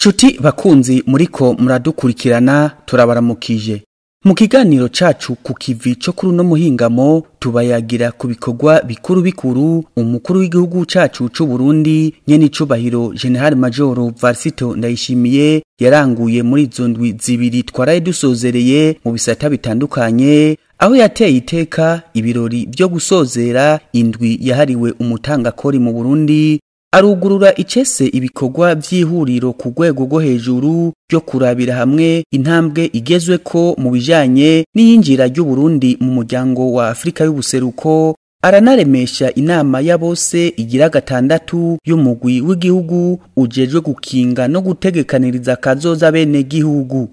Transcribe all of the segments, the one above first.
Cuti bakunzi muriko muradukurikirana turabaramukije. Mu kiganiro cacu ku kivi co kuri uno muhingamo tubayagira ku bikorwa bikuru bikuru umukuru w'igihugu cacu c'u Burundi nyene icubahiro General Major Varisito Ndayishimiye yaranguye muri izo ndwi zibiri twaraye dusozereye mu bisata bitandukanye, aho yateye iteka ibirori vyo gusozera indwi yahariwe umutangakori mu Burundi, arugurura icese ibikorwa vy'ihuriro ku rwego rwo hejuru ryo kurabira hamwe intambwe igezweko mu bijanye n'iyinjira ry'u Burundi mu muryango wa Afrika y'ubuseruko, aranaremesha inama ya bose igira gatandatu y'umugwi w'igihugu ujejwe gukinga no gutegekaniriza kazoza bene gihugu.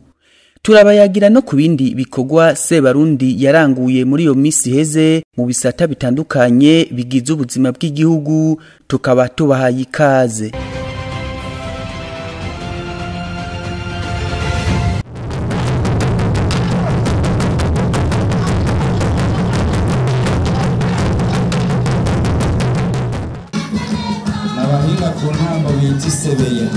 Turabayagira no kubindi bikorwa Sebarundi yaranguye muri iyo misi heze mu bisata bitandukanye bigize ubuzima bw'igihugu, tukaba tubahaye ikaze. Nabahinga ku ntambo bita isebeya.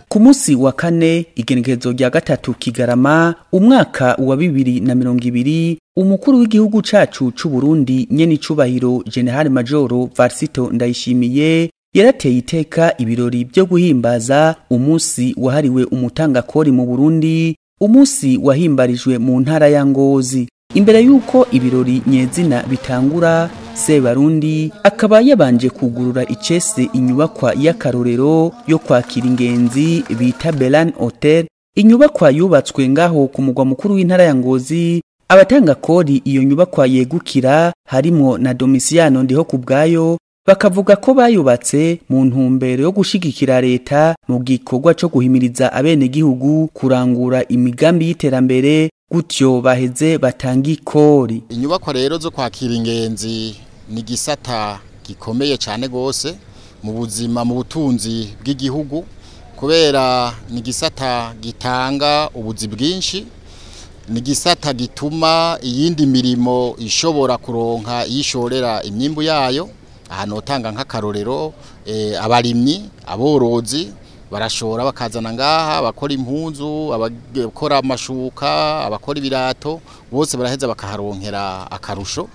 Ku musi wa kane igenekerezo rya 3 Kigarama umwaka wa 2020 umukuru w'igihugu cacu c'u Burundi nyene icubahiro General Major Varisito Ndayishimiye yarateye iteka ibirori byo guhimbaza umusi wahariwe umutangakori mu Burundi, umusi wahimbarijwe mu ntara ya Ngozi. Imbere yuko ibirori nyezina bitangura, Sebarundi akaba yabanje kugurura icese inyubakwa y'akarorero yo kwakira ingenzi bita Belan Hotel, inyubakwa yubatswe ngaho ku mugwa mukuru w'intara ya Ngozi. Abatanga kori iyo nyubakwa yegukira harimwo na Domiciano Ndiho kubwayo, bakavuga ko bayubatse mu ntumbero yo gushigikira leta mu gikorwa co guhimiriza abenegihugu kurangura imigambi y'iterambere, gutyo baheze batanga ikori. Inyubakwa rero zo kwakira ingenzi ni gisata gikomeye cyane gose mu buzima, mu butunzi bw'igihugu, kubera ni gisata gitanga ubuzi bwinshi, ni gisata gituma iyindi mirimo ishobora kuronka yishorera imyimbu yayo. Ahantu utanga nk'akarorero abarimyi, aborozi barashora bakazana ngaha, abakora impunzu, abakora amashuka, abakora ibirato, bose baraheza bakaharonkera akarusho.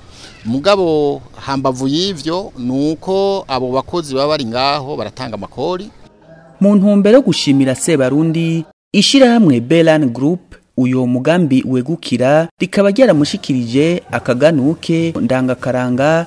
Mugabo hambavu y'ivyo nuko abo bakozi baba bari ngaho baratanga amakori. Mu ntumbero yo gushimira Sebarundi, ishirahamwe Belan Group uyo mugambi wegukira rikaba ryaramushikirije akaganuke ndangakaranga.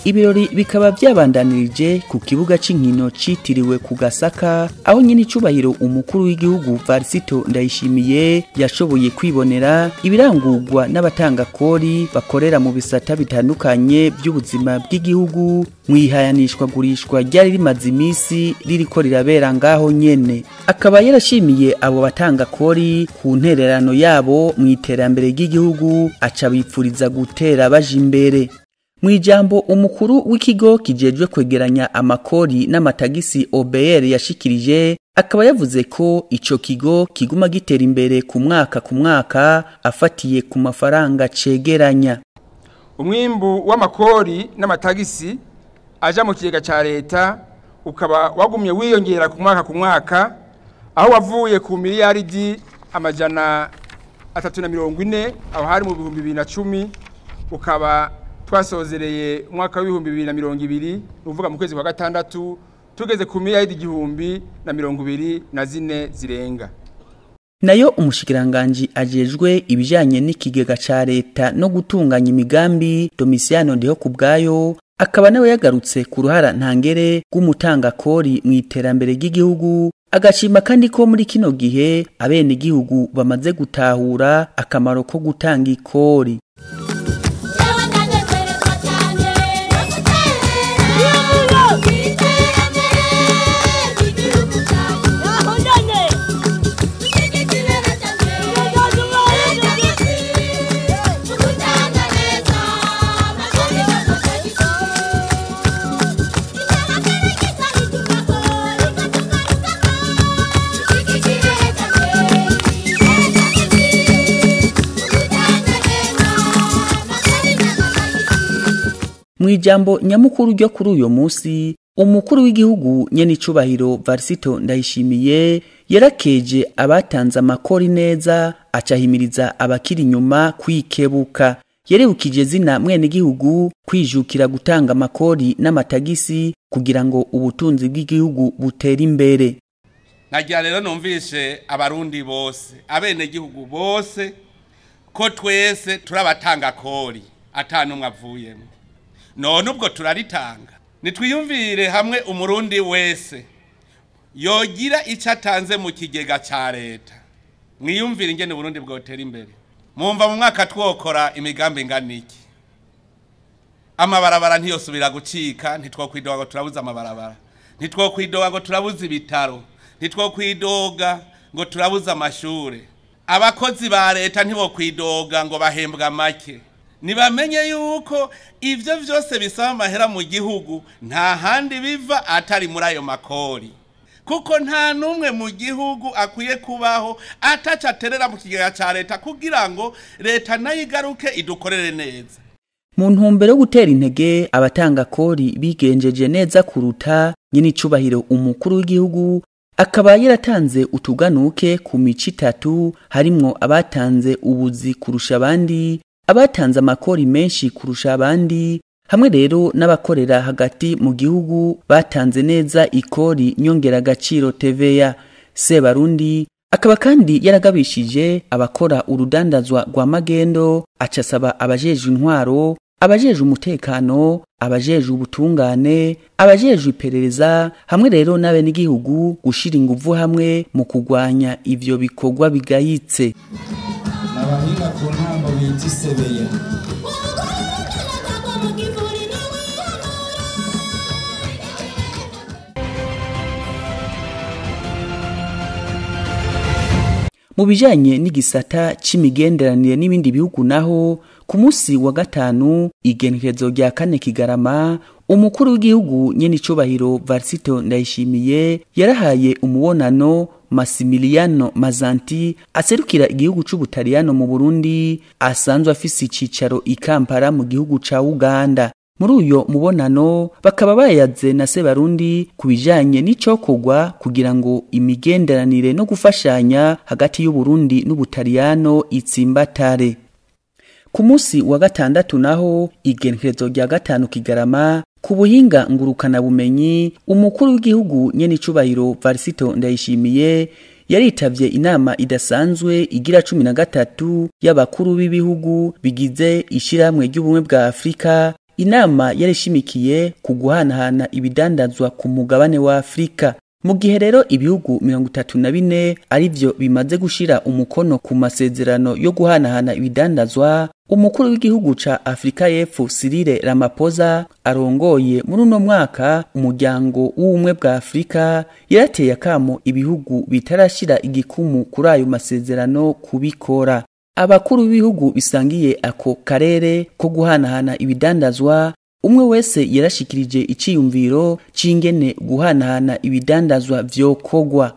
Ibirori bikaba byabandanirije ku kibuga c'inkino citiriwe ku Gasaka, aho nyine icubahiro umukuru w'igihugu Varisito Ndayishimiye yashoboye kwibonera ibirangurwa n'abatanga kori bakorera mu bisata bitandukanye by'ubuzima bw'igihugu mwihayanishwa gurishwa ryari rimaze imisi ririko rirabera ngaho nyene. Akaba yarashimiye abo batanga kori ku ntererano yabo mu iterambere ry'igihugu, aca bipfuriza gutera baje imbere. Mwijambo umukuru w'ikigo kijejwe kwegeranya amakori n'amatagisi OBR yashikirije, akaba yavuze ko ico kigo kiguma gitera imbere ku mwaka ku mwaka afatiye ku mafaranga cegeranya. Umwimbu w'amakori n'amatagisi aja mu kigega ca leta ukaba wagumye wiyongera ku mwaka ku mwaka, aho wavuye ku miliyaridi 340 aho hari mu 2010, ukaba twasozereye umwaka w'ibihumbi 2020, uvuga mu kwezi kwa gatandatu, tugeze ku miliyaridi 1024 zirenga. Nayo umushikiranganji ajejwe ibijanye n'ikigega ca leta no gutunganya imigambi Domiciano Ndiho kubwayo, akaba nawe yagarutse ku ruhara ntangere rw'umutanga kori mu iterambere ry'igihugu, agashima kandi ko muri kino gihe abenegihugu bamaze gutahura akamaro ko gutanga ikori. Thank you. Mu ijambo nyamukuru ryo kuri uyo munsi, umukuru w'igihugu nyenicubahiro Varisito Ndayishimiye yarakeje abatanze amakori neza, acahimiriza abakiri inyuma kwikebuka. Yerebukije zina mwene gihugu kwijukira gutanga amakori n'amatagisi kugira ngo ubutunzi bw'igihugu butere imbere. Nagira rero numvise abarundi bose, abene gihugu bose, ko twese turabatanga kori atanumwe avuyemo. None ubwo turaritanga. Nitwiyumvire hamwe umurundi wese yogira icyo atanze mu kigega ca leta. Mwiyumvire ingene Burundi bwotera imbere. Mumva mu mwaka twokora imigambi ingana iki? Amabarabara ntiyosubira gucika, ntitwokwidoga ngo turabuze amabarabara, ntitwokwidoga ngo turabuze ibitaro, ntitwokwidoga ngo turabuze amashure. Abakozi ba leta ntibokwidoga ngo bahembwa make. Nibamenye yuko ivyo vyose bisaba amahera mu gihugu nta handi biva atari muri ayo makori. Kuko nta numwe mu gihugu akwiye kubaho ataca aterera mu kigega ca leta kugira ngo leta nayo igaruke idukorere neza. Mu ntumbero yo gutera intege abatanga kori bigenjeje neza kuruta, nyenicubahiro umukuru w'igihugu akaba yaratanze utuganuke ku mico itatu, harimwo abatanze ubuzi kurusha abandi, abatanze amakori menshi kurusha abandi, hamwe rero n'abakorera hagati mu gihugu batanze neza ikori nyongeragaciro TVA. Sebarundi akaba kandi yaragabishije abakora urudandazwa rwa magendo, acasaba abajejwe intwaro, abajejwe umutekano, abajejwe ubutungane, abajejwe iperereza, hamwe rero n'abenegihugu gushira inguvu hamwe mu kugwanya ivyo bikorwa bigayitse. N'abahinga ku ntambo bita isebeya. Mu bijanye n'igisata c'imigenderanire n'ibindi bihugu naho, ku munsi wa gatanu igenekerezo rya 4 Kigarama, umukuru w'igihugu nyenicubahiro Varisito Ndayishimiye yarahaye umubonano Massimiliano Mazanti aserukira igihugu c'Ubutaliyano mu Burundi, asanzwe afise icicaro i Kampala mu gihugu ca Uganda. Muri uyo mubonano bakaba bayaze na Sebarundi kubijanye n'icokorwa kugira ngo imigenderanire no gufashanya hagati y'u Burundi n'Ubutaliyano itsimbatare. Ku munsi wa gatandatu naho igenekerezo rya 5 Kigarama, ku buhinga ngurukana bumenyi, umukuru w'igihugu nyenicubahiro Varisito Ndayishimiye yaritavye inama idasanzwe igira 13 y'abakuru b'ibihugu bigize ishirahamwe ry'ubumwe bwa Afrika. Inama yarishimikiye ku guhanahana ibidandazwa ku mugabane wa Afrika. Mu gihe rero ibihugu 34 arivyo bimaze gushira umukono ku masezerano yo guhanahana ibidandazwa, umukuru w'igihugu ca Afrika y'Epfo Cyril Ramaphosa arongoye muri uno mwaka umuryango w'ubumwe bwa Afrika yarateye akamo ibihugu bitarashira igikumu kuri ayo masezerano kubikora. Abakuru b'ibihugu bisangiye ako karere ko guhanahana ibidandazwa, umwe wese yarashikirije iciyumviro c'ingene guhanahana ibidandazwa vyokogwa.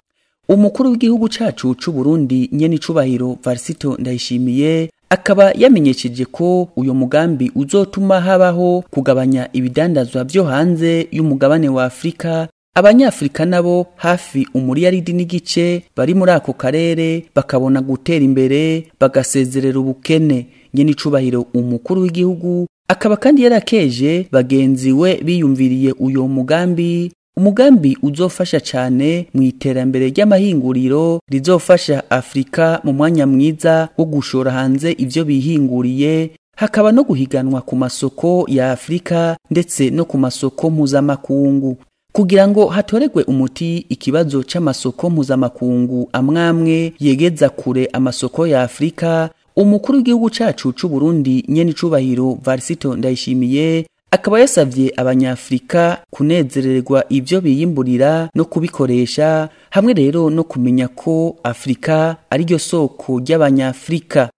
Umukuru w'igihugu cacu c'u Burundi nyenicubahiro Varisito Ndayishimiye akaba yamenyesheje ko uyo mugambi uzotuma habaho kugabanya ibidandazwa vyo hanze y'umugabane wa Afrika. Abanyafrika nabo hafi umuriyaridi n'igice bari muri ako karere bakabona gutera imbere bagasezerera ubukene. Nyenicubahiro umukuru w'igihugu akaba kandi yarakeje bagenzi we biyumviriye uyo mugambi, umugambi uzofasha cyane mu iterambere ry'amahinguriro rizofasha Afrika mu mwanya mwiza wo gushora hanze ivyo bihinguriye, hakaba no guhiganwa ku masoko ya Afrika ndetse no ku masoko mpuzamakungu. Kugira ngo hatoregwe umuti ikibazo c'amasoko mpuzamakungu amwamwe yegeza kure amasoko ya Afrika, umukuru w'igihugu cacu c'u Burundi nyenicubahiro Varisito Ndayishimiye akaba yasavye abanyafrika kunezererwa ivyo biyimburira no kubikoresha, hamwe rero no kumenya ko Afrika ari ryo soko ry'abanyafrika.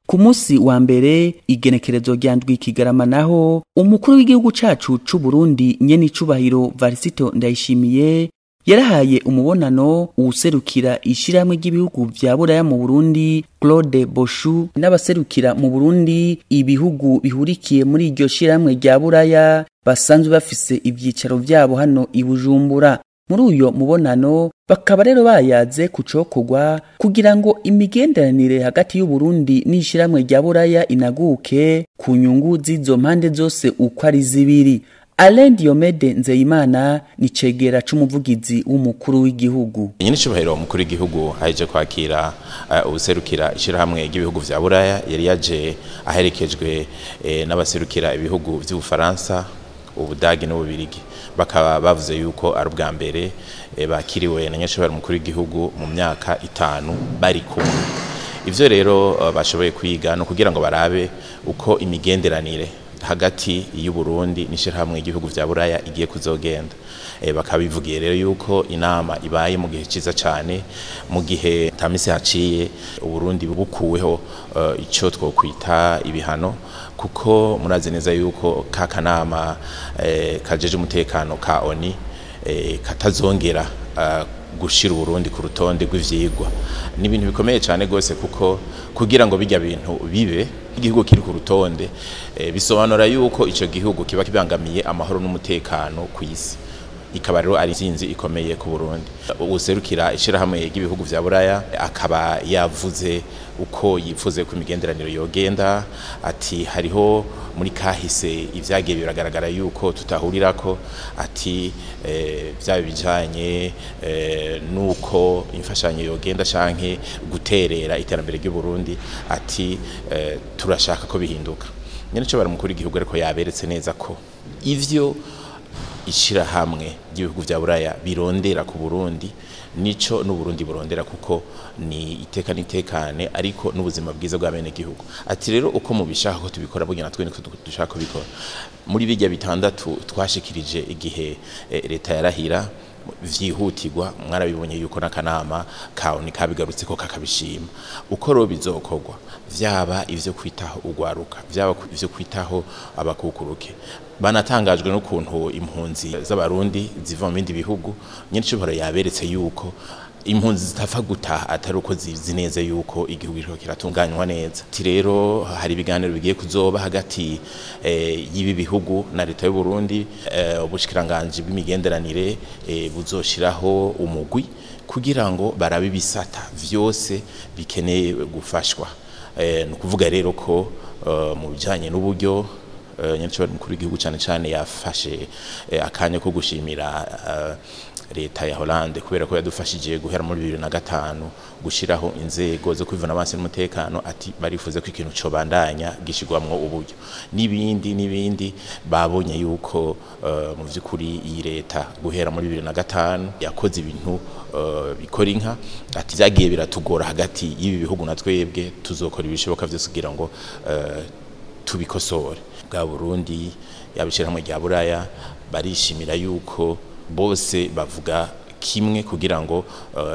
Ku munsi wa mbere igenekerezo rya 7 Kigarama naho, umukuru w'igihugu cacu c'u Burundi nyenicubahiro Varisito Ndayishimiye Yarahaye umubonano uwuserukira ishyirahamwe ry'ibihugu vya Buraya mu Burundi Claude Boshu n'abaserukira mu Burundi ibihugu bihurikiye muri iryo shyirahamwe rya Buraya basanzwe bafise ivyicaro vyabo hano i Bujumbura. Muri uyo mubonano bakaba rero bayaze kucokorwa kugira ngo imigenderanire hagati y'u Burundi n'ishyirahamwe rya Buraya inaguke ku nyungu z'izo mpande zose uko ari zibiri. Alain Diomede Nzeyimana ni cegera c'umuvugizi w'umukuru w'igihugu. Nyine cubahiro umukuru w'igihugu aje kwakira ubuserukira ishirahamwe ry'ibihugu vya Buraya, yari yaje aherekejwe n'abaserukira ibihugu vy'Ubufaransa, Ubudagi n'Ububirigi. Bakaba bavuze yuko ari ubwa mbere bakiriwe na nyacubahiro umukuru w'igihugu mu myaka 5 bari kumwe. Ivyo rero bashoboye kwiga no kugira ngo barabe uko imigenderanire hagati y'u Burundi n'ishirahamwe ry'ibihugu vya Buraya igiye kuzogenda. Bakabivugiye rero yuko inama ibaye mu gihe ciza cyane, mu gihe tamise haciye u Burundi bukuweho ico twokwita ibihano, kuko murazi neza yuko ka kanama kajeje umutekano ka ONU katazongera gushira Burundi ku rutonde rw'ivyigwa. Ni ibintu bikomeye cyane gose, kuko kugira ngo bijya bintu bibe igihugu kiri ku rutonde bisobanura yuko ico gihugu kiba kibangamiye amahoro n'umutekano ku isi. Ikaba rero ari inzinzi ikomeye ku Burundi. Userukira ishirahamwe ry'ibihugu vya Buraya akaba yavuze uko yifuze ku imigenderanire yogenda, ati hariho muri kahise ivyagiye biragaragara yuko tutahurirako, ati byaba bijanye nuko imfashanyo yogenda canke guterera iterambere ry'u Burundi, ati turashaka ko bihinduka. Nyene cyo baramukuru igihugu ariko yaberetse neza ko ivyo ishirahamwe ry'ibihugu vya Buraya birondera ku Burundi nico n'Uburundi burondera, kuko ni iteka nitekane ariko n'ubuzima bwiza bwa bene gihugu. Ati rero uko mubishaka ko tubikora burya natwe niko dushaka kubikora. Muri bijya bitandatu twashikirije igihe leta yarahira vyihutirwa, mwarabibonye yuko n'akanama kawo nikabigarutse ko kakabishima. Uko ro bizokorwa vyaba ivyo kwitaho ugwaruka, vyaba ivyo kwitaho abakukuruke. Banatangajwe n'ukuntu impunzi z'abarundi ziva mu bindi bihugu. Nyene cyo yaberetse yuko impunzi zitapfa gutaha atari uko zizi neza yuko igihugu kiriko kiratunganywa neza. Ati rero hari ibiganiro bigiye kuzoba hagati y'ibi bihugu na leta y'u Burundi, ubushikiranganje bw'imigenderanire buzoshiraho umugwi kugira ngo barabe ibisata vyose bikeneye gufashwa. Ni ukuvuga rero ko mu bijanye n'uburyo nyacubahiro mukuru w'igihugu cyane cyane yafashe akanya ko gushimira leta ya Hollande kubera ko yadufashije guhera muri 2005 gushiraho inzego zo kwivuna abansi n'umutekano. Ati barifuze ko ikintu cyo bandanya gishigwamwo uburyo nibindi nibindi. Babonye yuko mu vy'ukuri iyi leta guhera muri 2005 yakoze ibintu bikora inka. Ati vyagiye biratugora hagati y'ibi bihugu na twebwe tuzokora ibishoboka vyose kugira ngo tubikosore. Bwa Burundi yabishirahamwe rya Buraya barishimira yuko bose bavuga kimwe kugira ngo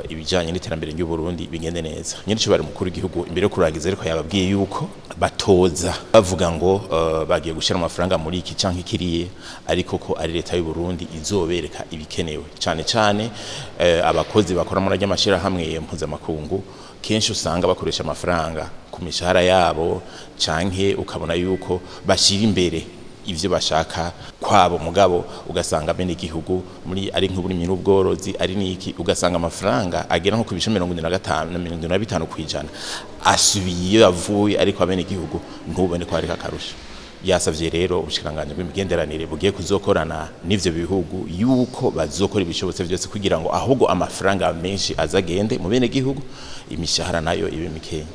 ibijanye n'iterambere ry'u Burundi bigende neza. Nyene cyo bari mukuru igihugu imbere yo kurangiza ariko yababwiye yuko batoza bavuga ngo bagiye gushira amafaranga muri iki canke kiriye, ariko ko ari leta y'u Burundi izobereka ibikenewe. Cyane cyane abakozi bakora muri ry'amashira hamwe mpuzamakungu kenshi usanga bakoresha amafaranga ku mishahara yabo, canke ukabona yuko bashira imbere ivyo bashaka kwabo, mugabo ugasanga bene igihugu muri ari nk'uburimyi n'ubworozi ari niki, ugasanga amafaranga agera nko ku bice 75 na 75 kwijana asubiye iyo yavuye, ariko abene igihugu ntubone ko ari kakarusha. Yasavye rero ubushikiranganje bw'imigenderanire bugiye kuzokorana n'ivyo bihugu yuko bazokora ibishobotse byose kugira ngo ahubwo amafaranga menshi azagende mu bene gihugu, imishahara nayo ibe mikenya.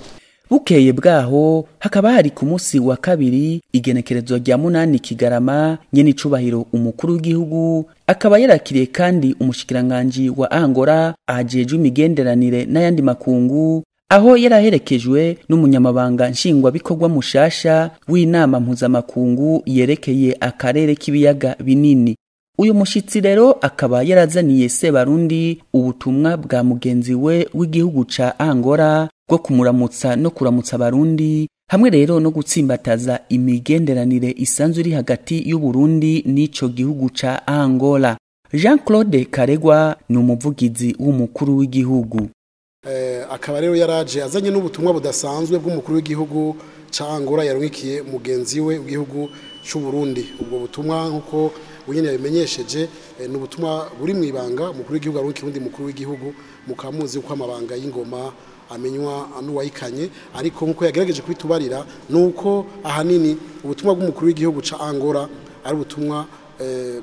Bukeye bwaho hakaba hari ku munsi wa kabiri igenekerezo rya 8 Kigarama, nyene icubahiro umukuru w'igihugu akaba yarakiriye kandi umushikiranganje wa Angola ajejwe imigenderanire n'ayandi makungu, aho yaraherekejwe n'umunyamabanga nshingwabikorwa mushasha w'inama mpuzamakungu yerekeye akarere k'ibiyaga binini. Uyu mushitsi rero akaba yarazaniye Sebarundi ubutumwa bwa mugenzi we w'igihugu ca Angola bwo kumuramutsa no kuramutsa abarundi, hamwe rero no gutsimbataza imigenderanire isanzwe iri hagati y'u Burundi n'ico gihugu ca Angola. Jean Claude Karegwa ni umuvugizi w'umukuru w'igihugu. Akaba rero yaraje azanye n'ubutumwa budasanzwe bw'umukuru w'igihugu ca Angola yarungikiye mugenzi we w'igihugu c'u Burundi. Ubwo butumwa nkuko unyene yabimenyesheje ni ubutumwa buri mu ibanga umukuru w'igihugu arungikiye undi mukuru w'igihugu, mukamuzi uko amabanga y'ingoma amenywa n'uwayikanye, ariko nkuko yagerageje kwitubarira nuko ahanini ubutumwa bw'umukuru w'igihugu ca Angola ari ubutumwa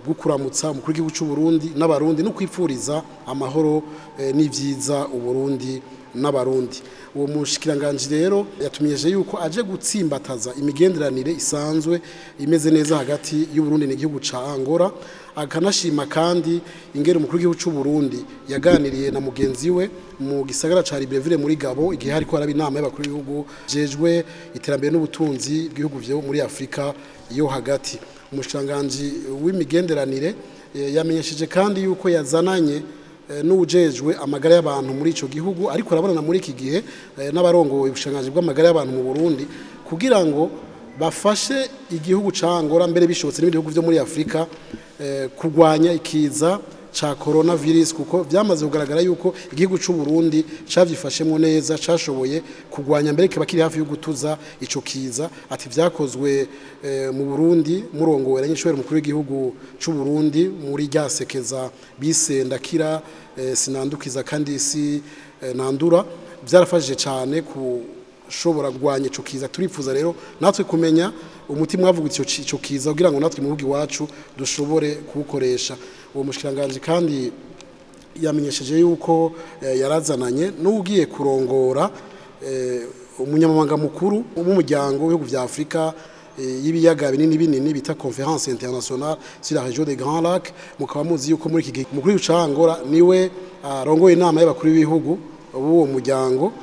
bwo kuramutsa umukuru w'igihugu c'u Burundi n'abarundi no kwipfuriza amahoro n'ivyiza Uburundi n'abarundi. Uwo mushikiranganje rero yatumiyeje yuko aje gutsimbataza imigenderanire isanzwe imeze neza hagati y'u Burundi n'igihugu ca Angola, akanashima kandi ingere umukuru w'igihugu c'u Burundi yaganiriye na mugenzi we mu gisagara ca Libreville muri Gabo igihe hariko haraba inama y'abakuru b'ibihugu jejwe iterambere n'ubutunzi bw'ibihugu vyo muri Afrika yo hagati. Umushikiranganji w'imigenderanire yamenyesheje kandi yuko yazananye n'ujejwe amagara y'abantu muri ico gihugu, ariko arabonana muri iki gihe n'abarongoye ubushikiranganji bw'amagara y'abantu mu Burundi kugira ngo bafashe igihugu ca Angola mbere bishobotse n'ibindi bihugu vyo muri Afrika kurwanya ikiza ca coronavirus, kuko vyamaze kugaragara yuko igihugu c'u Burundi cavyifashemwo neza, cashoboye kurwanya mbere kiba kiri hafi yo gutuza ico kiza. Ati vyakozwe mu Burundi murongowe na nyishwere mukuru w'igihugu c'u Burundi muri ryasekeza bise ndakira sinandukiza kandi si nandura, byarafashije cyane kushobora kurwanya ico kiza. Turifuza rero natwe kumenya umuti mwavugutse ico kiza kugira ngo natwe mu gihugu iwacu dushobore kuwukoresha. Uwo mushikiranganje kandi yamenyesheje yuko yarazananye n'ugiye kurongora umunyamabanga mukuru w'umuryango w'ibihugu vya Afrika y'ibiyaga binini binini bita Conférence Internationale sur la région des Grands Lacs. Mukaba muzi yuko muri iki gihe umukuru w'igihugu ca Angola niwe arongoye inama y'abakuru b'ibihugu b'uwo muryango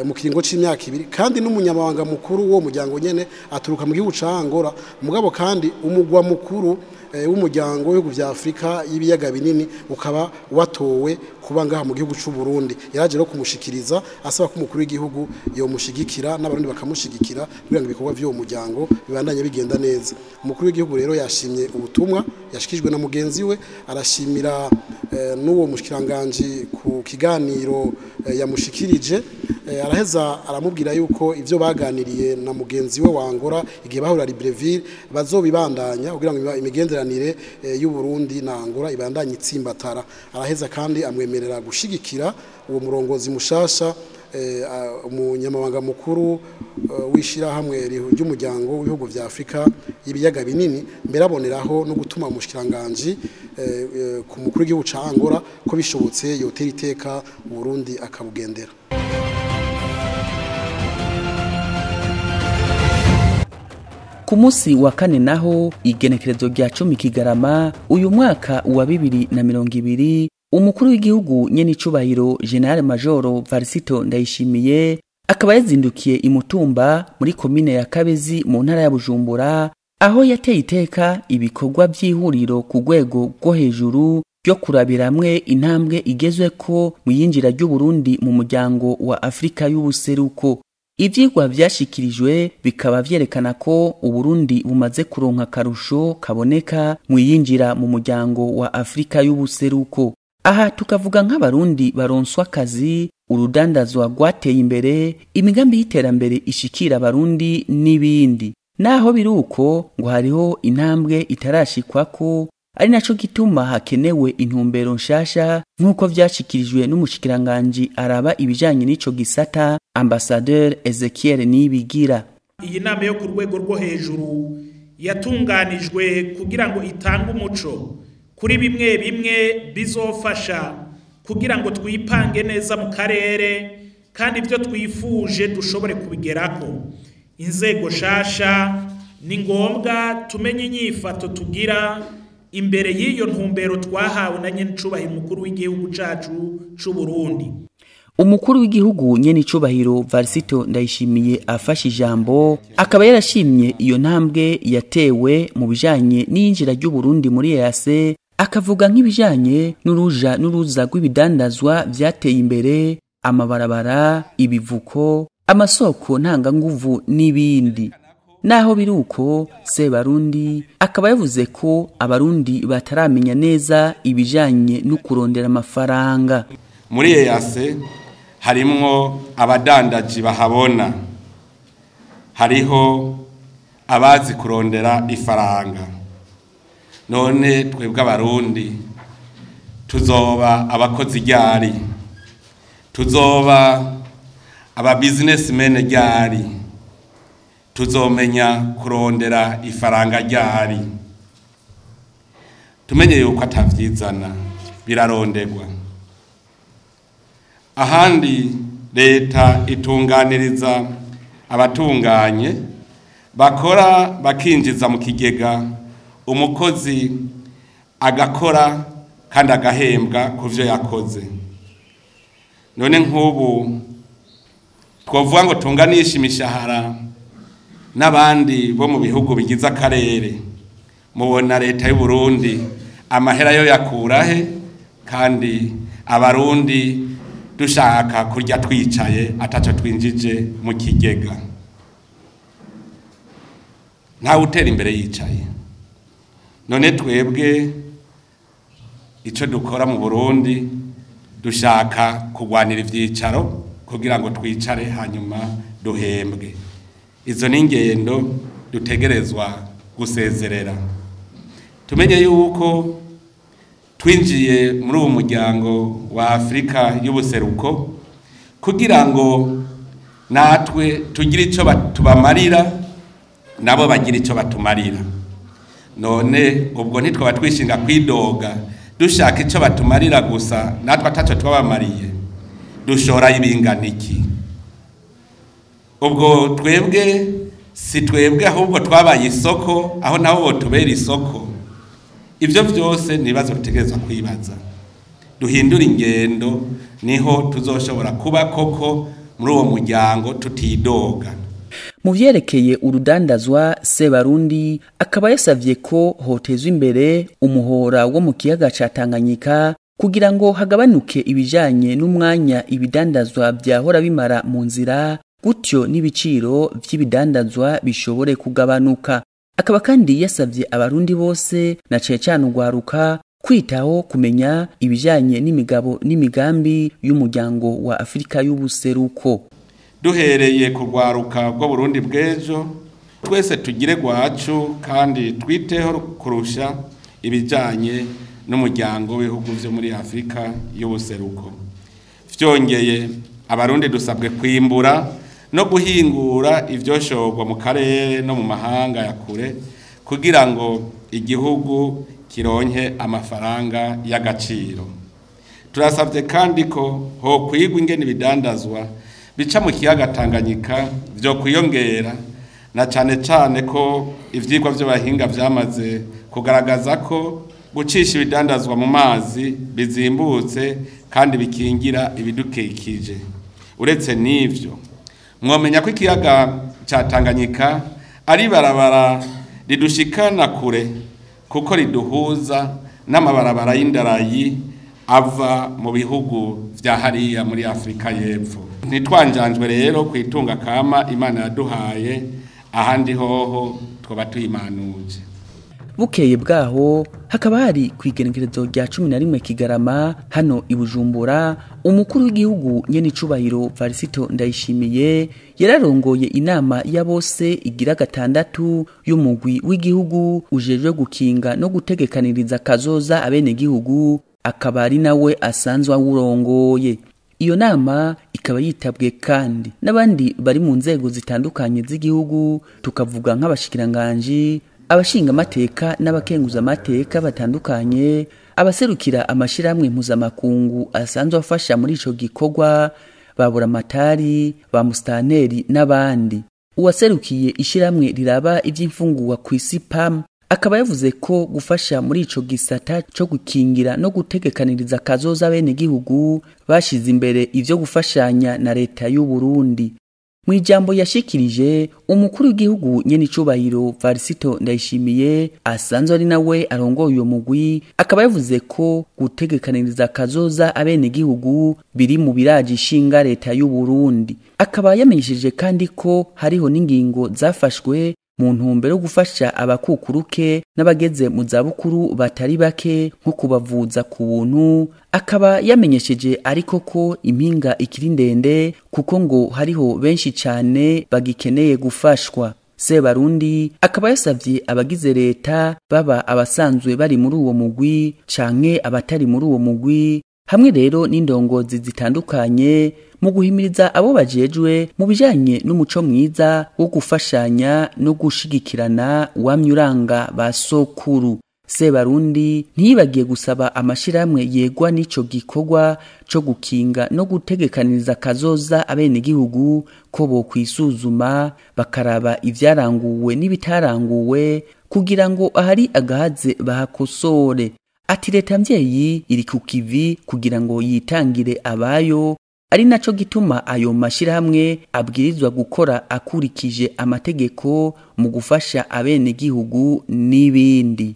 mu kiringo c'imyaka ibiri, kandi n'umunyamabanga mukuru w'uwo muryango nyene aturuka mu gihugu ca Angola. Mugabo kandi umugwa mukuru w'umuryango w'ibihugu vya Afrika y'ibiyaga binini ukaba watowe kuba ngaha mu gihugu c'u Burundi. Yaraje rero kumushikiriza asaba ko umukuru w'igihugu yomushigikira n'abarundi bakamushigikira kugira ngo ibikorwa vy'uwo muryango bibandanye bigenda neza. Umukuru w'igihugu rero yashimye ubutumwa yashikijwe na mugenzi we, arashimira n'uwo mushikiranganje ku kiganiro yamushikirije, araheza aramubwira yuko ivyo baganiriye na mugenzi we wa Angola igihe bahura Libreville bazobibandanya kugira ngo imigenderanire y'u Burundi na Angola ibandanye itsimbatara. Araheza kandi amwemerera gushigikira uwo murongozi mushasha umunyamabanga mukuru w'ishirahamwe ry'umuryango w'ibihugu vya Afrika y'ibiyaga binini, mbere aboneraho no gutuma umushikiranganje ku mukuru w'igihugu ca Angola ko bishobotse yotera iteka Burundi akabugendera. Ku munsi wa kane naho igenekerezo rya 10 Kigarama uyu mwaka wa 2020, umukuru w'igihugu nyene icubahiro General Major Varisito Ndayishimiye akaba yazindukiye imutumba muri komine ya Kabezi mu ntara ya Bujumbura, aho yateye iteka ibikorwa by'ihuriro ku rwego rwo hejuru ryo kurabiramwe intambwe igezweko mu yinjira ry'u Burundi mu muryango wa Afrika y'ubuseruko. Ivyigwa vyashikirijwe bikaba vyerekana ko Uburundi bumaze kuronka karusho kaboneka mu yinjira mu muryango wa Afrika y'ubuseruko. Aha tukavuga nk'abarundi baronswa akazi, urudandazwa rwateye imbere, imigambi y'iterambere ishikira abarundi n'ibindi. Naho biruko ngo hariho intambwe itarashikwako, ari naco gituma hakenewe intumbero nshasha nk'uko vyashikirijwe n'umushikiranganji araba ibijanye n'ico gisata, Ambassadeur Ezekiel Nibigira. Iyi nama yo ku rwego rwo hejuru yatunganijwe kugira ngo itange umuco kuri bimwe bimwe bizofasha kugira ngo twipange neza mu karere kandi ibyo twifuje dushobore kubigerako. Inzego shasha ni ngombwa tumenye inyifato tugira imbere y'iyo ntumbero twahawe na nyenicubahiro umukuru w'igihugu cacu c'u Burundi. Umukuru w'igihugu nyenicubahiro Varisito Ndayishimiye afashe ijambo akaba yarashimye iyo ntambwe yatewe mu bijanye n'iyinjira ry'u Burundi muri EAC, akavuga nk'ibijanye n'uruja n'uruza rw'ibidandazwa vyateye imbere, amabarabara, ibivuko, amasoko ntanganguvu n'ibindi. Naho biruko, Sebarundi akaba yavuze ko abarundi bataramenya neza ibijanye no kurondera amafaranga. Muri EAC harimwo abadandaji bahabona, hariho abazi kurondera ifaranga. None twebwe abarundi tuzoba abakozi ryari? Tuzoba aba businessmen ryari? Tuzomenya kurondera ifaranga ryari? Tumenye yuko atavyizana, birarondegwa. Ahandi leta itunganiriza abatunganye bakora bakinjiza mu kigega, umukozi agakora kandi agahembwa ku vyo yakoze. None nk'ubu twovuga ngo tunganishe imishahara n'abandi bo mu bihugu bigize akarere, mubona leta y'u Burundi amahera yo yakurahe kandi abarundi dushaka kurya twicaye ataco twinjije mu kigega? Ntawe utera imbere yicaye. None twebwe ico dukora mu Burundi, dushaka kugwanira ivyicaro kugira ngo twicare hanyuma duhembwe. Izo ni ingendo dutegerezwa gusezerera. Tumenye yuko twinjiye muri uwo muryango wa Afrika y'ubuseruko kugira ngo natwe tugire ico tubamarira, nabo bagira ico batumarira. None ubwo ntitwaba twishinga kwidoga dushaka ico batumarira gusa, natwe ataco twabamariye? Dushora ibingana iki? Ubwo twebwe si twebwe ahubwo twabaye isoko, aho nabo botubera isoko. Ivyo vyose nibazo dutegerezwa kwibaza. Duhindura ingendo, niho tuzoshobora kuba koko muri uwo muryango tutidoga. Mu vyerekeye urudandazwa, Sebarundi akaba yasavye ko hotezwa imbere umuhora wo mu kiyaga ca Tanganyika kugira ngo hagabanuke ibijanye n'umwanya ibidandazwa vyahora bimara mu nzira, gutyo n'ibiciro vy'ibidandazwa bishobore kugabanuka. Akaba kandi yasavye abarundi bose na cane cane urwaruka kwitaho kumenya ibijanye n'imigabo n'imigambi y'umuryango wa Afrika y'ubuseruko. Duhereye ku rwaruka rwo Burundi bw'ejo, twese tugire rwacu kandi twiteho kurusha ibijanye n'umuryango w'ibihugu vyo muri Afrika y'ubuseruko. Vyongeye, abarundi dusabwe kwimbura no guhingura ivyoshorwa mu karere no mu mahanga ya kure kugira ngo igihugu kironke amafaranga y'agaciro. Turasavye kandi ko hokwigwa ingene ibidandazwa bica mu kiyaga Tanganyika vyo kwiyongera, na cane cane ko ivyigwa vy'abahinga vyamaze kugaragaza ko gucisha ibidandazwa mu mazi bizimbutse kandi bikingira ibidukikije. Uretse n'ivyo, mwomenya ko ikiyaga ca Tanganyika ari barabara ridushikana kure, kuko riduhuza n'amabarabara y'indarayi ava mu bihugu vya hariya muri Afrika y'Epfo. Ntitwanjanjwe rero kwitunga kama Imana yaduhaye, ahandi hoho twoba tuyimanuje. Bukeye bwaho hakaba hari kwigenekerezo rya 11 Kigarama hano i Bujumbura, umukuru w'igihugu nyene icubahiro Varisito Ndayishimiye yararongoye inama ya bose igira gatandatu y'umugwi w'igihugu ujejwe gukinga no gutegekaniriza kazoza abene gihugu, akaba ari nawe asanzwe awurongoye. Iyo nama ikaba yitabwe kandi n'abandi bari mu nzego zitandukanye z'igihugu, tukavuga nk'abashikiranganji, abashinga amateka n'abakenguza amateka batandukanye, abaserukira amashirahamwe mpuzamakungu asanzwe afasha muri ico gikorwa, babura amatari, ba mustaneri n'abandi. Uwaserukiye ishirahamwe riraba ivy'imfungurwa kw'isi PAM akaba yavuze ko gufasha muri ico gisata co gukingira no gutegekaniriza kazoza bene gihugu bashize imbere ivyo gufashanya na leta y'u Burundi. Mu ijambo yashikirije, umukuru w'igihugu nyene icubahiro Varisito Ndayishimiye asanzwe ari nawe arongoye uyo mugwi, akaba yavuze ko gutegekaniriza kazoza abene gihugu biri mu biraje ishinga leta y'u Burundi. Akaba yamenyesheje kandi ko hariho n'ingingo zafashwe mu ntumbero yo gufasha abakukuruke n'abageze mu zabukuru batari bake nko kubavuza ku buntu. Akaba yamenyesheje ariko ko impinga ikiri ndende kuko ngo hariho benshi cyane bagikeneye gufashwa. Sebarundi akaba yasavye abagize leta, baba abasanzwe bari muri uwo mugwi canke abatari muri uwo mugwi, hamwe rero n'indongozi zitandukanye, mu guhimiriza abo bajejwe mu bijanye n'umuco mwiza wo gufashanya no gushigikirana wamye uranga ba sokuru. Sebarundi ntiyibagiye gusaba amashirahamwe yegwa n'ico gikorwa co gukinga no gutegekaniriza kazoza abenegihugu ko bokwisuzuma bakaraba ivyaranguwe n'ibitaranguwe kugira ngo ahari agahaze bahakosore. Ati leta mvyeyi iri ku kivi kugira ngo yitangire abayo, ari naco gituma ayo mashirahamwe abwirizwa gukora akurikije amategeko mu gufasha abenegihugu n'ibindi.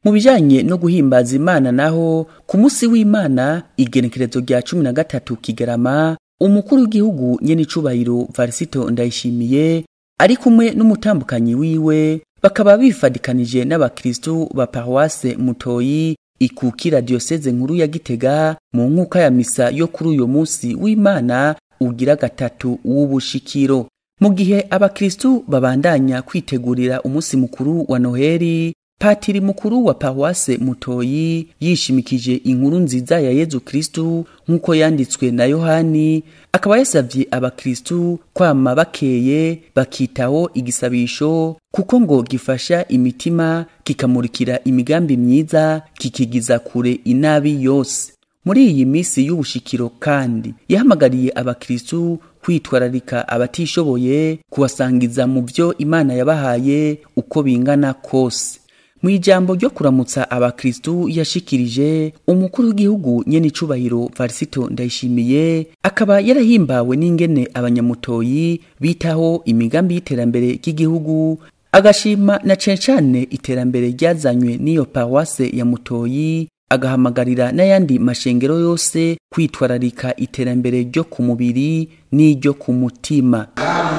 Mu bijanye no guhimbaza Imana naho, ku munsi w'Imana igenekerezo rya 13 Kigarama, umukuru w'igihugu nyenicubahiro Varisito Ndayishimiye ari kumwe n'umutambukanyi wiwe bakaba bifadikanije n'abakristu ba paroisse Mutoyi ikukira diocese nkuru ya Gitega mu nkuka ya misa yo kuri uyo munsi w'Imana ugira gatatu w'ubushikiro. Mu gihe abakristu babandanya kwitegurira umunsi mukuru wa Noheli, Patiri mukuru wa paroisse Mutoyi yishimikije inkuru nziza ya Yezu Kristu nkuko yanditswe na Yohani, akaba yasavye abakristu kwama bakeye bakitaho igisabisho kuko ngo gifasha imitima, kikamurikira imigambi myiza, kikigiza kure inabi yose. Muri iyi misi y'ubushikiro kandi yahamagariye abakristu kwitwararika abatishoboye, kubasangiza mu byo Imana yabahaye uko bingana kose. Mu ijambo ryo kuramutsa abakristu yashikirije, umukuru w'igihugu nyenicubahiro Varisito Ndayishimiye akaba yarahimbawe n'ingene abanyamutoyi bitaho imigambi y'iterambere ry'igihugu, agashima na cencane iterambere ryazanywe n'iyo paroisse ya Mutoyi, agahamagarira n'ayandi mashengero yose kwitwararika iterambere ryo ku mubiri n'iryo ku mutima.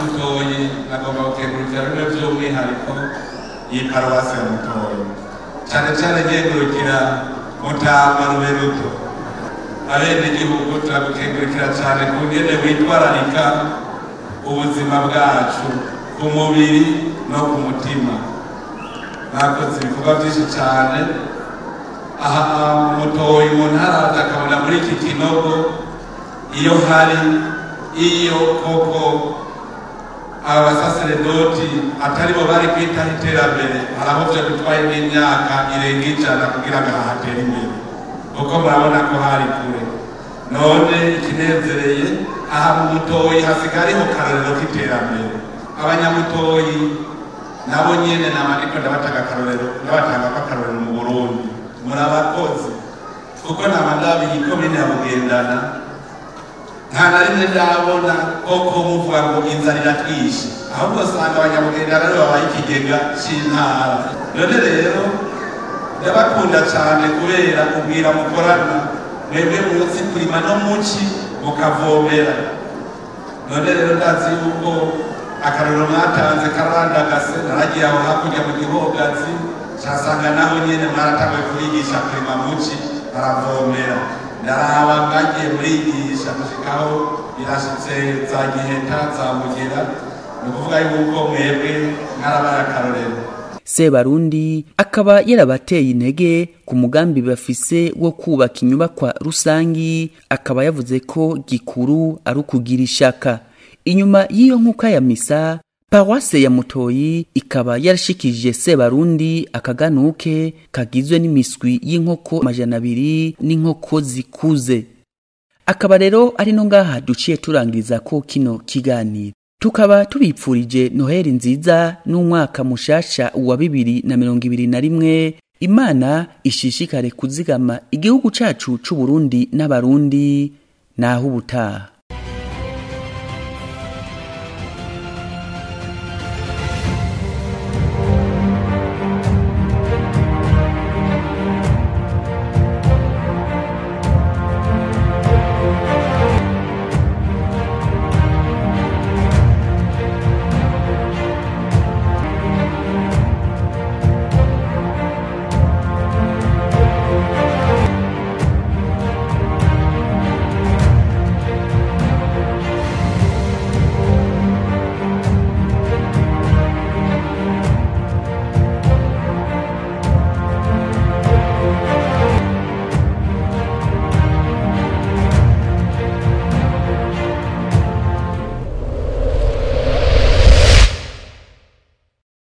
Mutoyi nagomba gukengurukira bimwe by'umwihariko iyi paruwasi ya Mutoyi, cyane cyane nkengurukira Mutama Ruberuto. Abenegihugu turagukengurukira cyane ku ngene witwararika ubuzima bwacu ku mubiri no ku mutima. Mwakoze ibikorwa byinshi cyane. Aha Mutoyi umuntu araza akabona muri iki kinogo iyo hari iyo koko abasaseredoti atari bo bari kwitaho iterambere, hari aho vyo bitwaye n'imyaka irenga 100 kugira ngo hatere imbere, kuko murabona ko hari kure. None ikinezereye aha mu Mutoyi hasigaye hariho karorero k'iterambere. Abanyamutoyi nabo nyene namaniko ndabatanga akarorero mu Burundi, muri abakozi, kuko nama ndabiye ikomine ya Bugendana nta na rimwe ndabona koko muvuga ngo inzara iratwishe, ahubwo usanga abanyabugendana aribo babaye ikigega c'intara. None rero ndabakunda cane kubera ubwira mukorana, mwebwe muzi kurima no muci mukavomera. None rero ndazi yuko akarorero mwatanze karandagase, naragiye aho hakurya mu Gihogazi casanga naho nyene mwaratanguye kubigisha kurima muci baravomera. Ndaraba mwagiye murigisha gushikaho birashitse za Giheta za Mugera, ni ukuvuga yuko mwebwe mwarabaye akarorero. Sebarundi akaba yarabateye intege ku mugambi bafise wo kubaka inyubakwa rusangi, akaba yavuze ko gikuru ari ukugira ishaka. Inyuma y'iyo nkuka ya misa, paroisse ya Mutoyi ikaba yarashikije Sebarundi akaganuke kagizwe n'imiswi y'inkoko 200 n'inkoko zikuze. Akaba rero ari no ngaha duciye turangiza ko kino kiganiro. Tukaba tubipfurije Noheli nziza n'umwaka mushasha wa 2021. Imana ishishikare kuzigama igihugu cacu c'u Burundi n'abarundi naho ubutaha.